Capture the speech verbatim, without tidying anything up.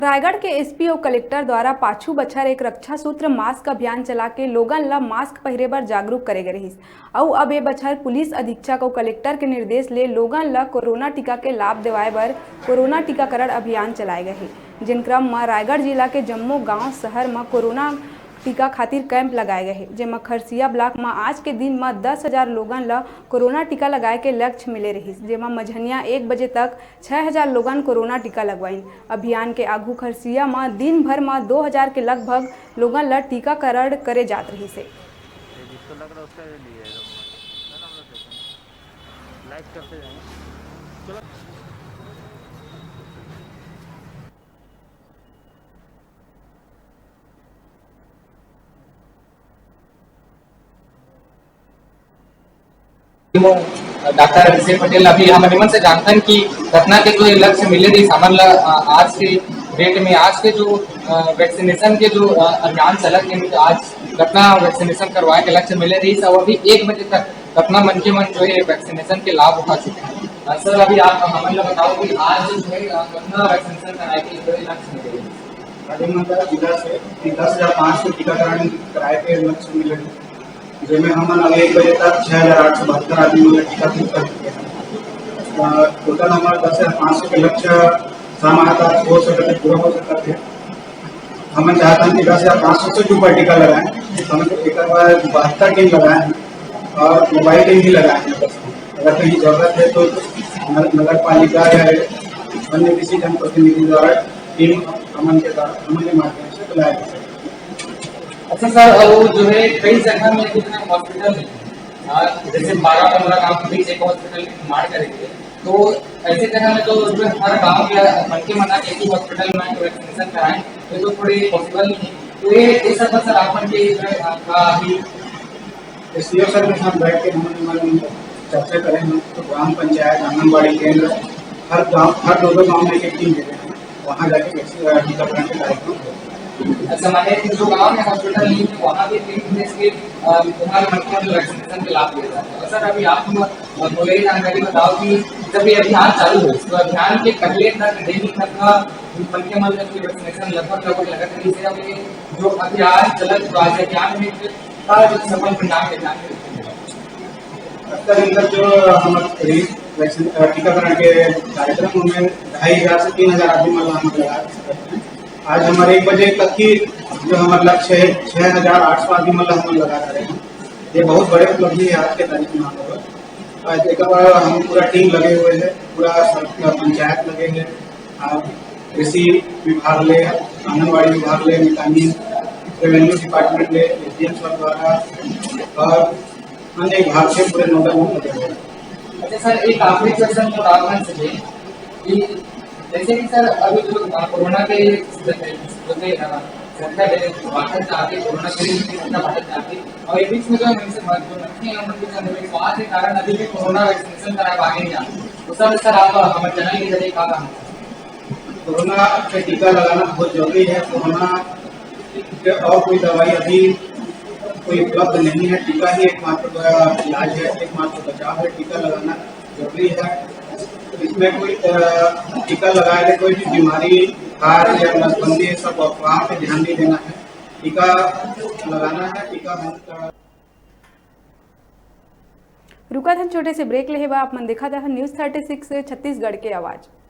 रायगढ़ के एसपी अउ कलेक्टर द्वारा पाछू बछर एक रक्षा सूत्र मास्क अभियान चला के लोगन ल मास्क पहिरे बर जागरूक करे गे रहिस, अउ अब ए बछर पुलिस अधीक्षक अउ कलेक्टर के निर्देश ले लोगन ल कोरोना टीका के लाभ देवाए बर कोरोना टीकाकरण अभियान चलाए गए हे, जिन क्रम म रायगढ़ जिला के जम्मो गांव शहर म कोरोना टीका खातिर कैंप लगाए गए हे, जेमा खरसिया ब्लॉक म आज के दिन म दस हजार लोगन ल कोरोना टीका लगाए के लक्ष्य मिले रहिस, जेमा मझनिया एक बजे तक छह हजार लोगन कोरोना टीका लगवाइन। अभियान के आगू खरसिया म दिन भर म दो हजार के लगभग लोगन ल टीकाकरण करे जात रहिस हे। ये जिसको लग रहा है उसका ये लिए है, है ना, हम लोग देखेंगे। लाइव करते जाएंगे। चलो। डॉक्टर अभिषेक पटेल, अभी हम निमन से जानथन कि कतना के जो ये लक्ष्य मिले रहिस हमन ला, अ, आज के डेट में, आज के जो, अ, वैक्सीनेशन के जो, अ, अभियान चलत हे, तो आज कतना वैक्सीनेशन करवाए के लक्ष्य मिले रहिस, अउ अभी एक बजे तक कतना मनखे मन जो है वैक्सीनेशन के लाभ उठा चुके हैं। अ, सर, अभी आप हमन ला बताओ कि आज जो है, अ, कतना वैक्सीनेशन कराए के जो है लक्ष्य मिले रहिस? अभी मतलब जिला से दस हजार पाँच सौ टीकाकरण कराए के लक्ष्य मिले रहिस। जेमे हमन अब एक बजे तक छह हजार आठ सौ बहत्तर आदमी मन ला टीकाकृत कर चुके हैं। अ, टोटल हमारा दस हजार पाँच सौ के लक्ष्य शाम आया था, आज हो सकता है, पूरा हो सकता है। हमन चाहत हन कि दस हजार पाँच सौ से ऊपर टीका लगाएं। हमन एक बार बहत्तर टीम लगाए हैं और मोबाइल टीम भी लगाए हैं। अगर कहीं जरूरत है तो नगर, नगर पालिका या अन्य किसी जनप्रतिनिधि द्वारा टीम हमन के द्वारा, हमन के माध्यम से बुलाया जा सकता है। अच्छा सर, अब वो जो है कई जगह में जितने हॉस्पिटल हैं, हाँ, जैसे बारह पंद्रह गांव के बीच एक हॉस्पिटल की डिमांड करेंगे, तो ऐसे जगह में तो जो है हर गांव के मनखे मन एक ही हॉस्पिटल में वैक्सीनेशन कराएं, ये तो थोड़ी पॉसिबल नहीं है। तो ये, ये सब सर आप मन के जो है, आपका अभी एसडीओ सर के साथ बैठ के हम, हम चर्चा करें हैं, तो ग्राम पंचायत, आंगनबाड़ी केंद्र, हर गांव, हर दो दो गांव में एक एक टीम दे देंगे, वहाँ जाके वैक्सीन, अ, टीकाकरण के कार्यक्रम होगा। अच्छा, माने कि जो गांव में हॉस्पिटल नहीं है, वहाँ भी टीम भेज के, अ, तुम्हारे मनखे मन वैक्सीनेशन के लाभ दिया जाता है। सर, अभी आप, अ, बोले जानकारी बताओ कि जब ये अभियान चालू हो, तो अभियान के पहले तक, दिन तक का मनखे मन के वैक्सीनेशन लगभग, लगभग लगत रही है। अभी जो अभियान चलत, तो आज अभियान में आज सफल परिणाम के साथ। अभी तक जो हमारा फ्री वैक्सीन, अ, टीकाकरण के कार्यक्रम में ढाई हजार से तीन हजार आदमी मन ला हमन लगा सकते हैं। आज हमारे एक बजे तक की जो हमारा लक्ष्य है, छह हजार आठ सौ आदमी मन ला हमन लगा रहे हैं। ये बहुत बड़े उपलब्धि है आज के तारीख में हम लोग। आज एक बार हम पूरा टीम लगे हुए हैं, पूरा सर-, पंचायत लगे हैं, आ, कृषि विभाग ले, आंगनबाड़ी विभाग ले, मितानिन, रेवेन्यू डिपार्टमेंट ले, एसडीएम सर द्वारा और अन्य विभाग से पूरे नोडल रूप लगे हुए हैं। अच्छा सर, एक आखिरी क्वेश्चन मोर आप मन से हे कि जैसे कि सर अभी जो कोरोना के जो है, अ, संख्या है, बाढ़त जात हे, कोरोना के संख्या बाढ़त जात हे, और ये बीच में जो है, हमसे बात जो रखते हैं, हम लोग के अंदर विश्वास के कारण अभी भी कोरोना वैक्सीनेशन करा पाए नहीं जाते। तो सर, सर, आप हमारे चैनल के जरिए क्या कहना चाहते हैं? कोरोना के टीका लगाना बहुत जरूरी है। कोरोना के और कोई दवाई अभी कोई उपलब्ध नहीं है। टीका ही एकमात्र इलाज है, एकमात्र बचाव है। टीका लगाना जरूरी है। इसमें कोई, अ, टीका लगाए ले कोई भी बीमारी, बुखार या नसबंदी, ये सब अफवाह पे ध्यान नहीं देना है। टीका लगाना है, टीका हम, अ, रुकत हन छोटे से ब्रेक लेहे बर। आप मन देखत हन न्यूज़ थर्टी सिक्स छत्तीसगढ़ के आवाज़।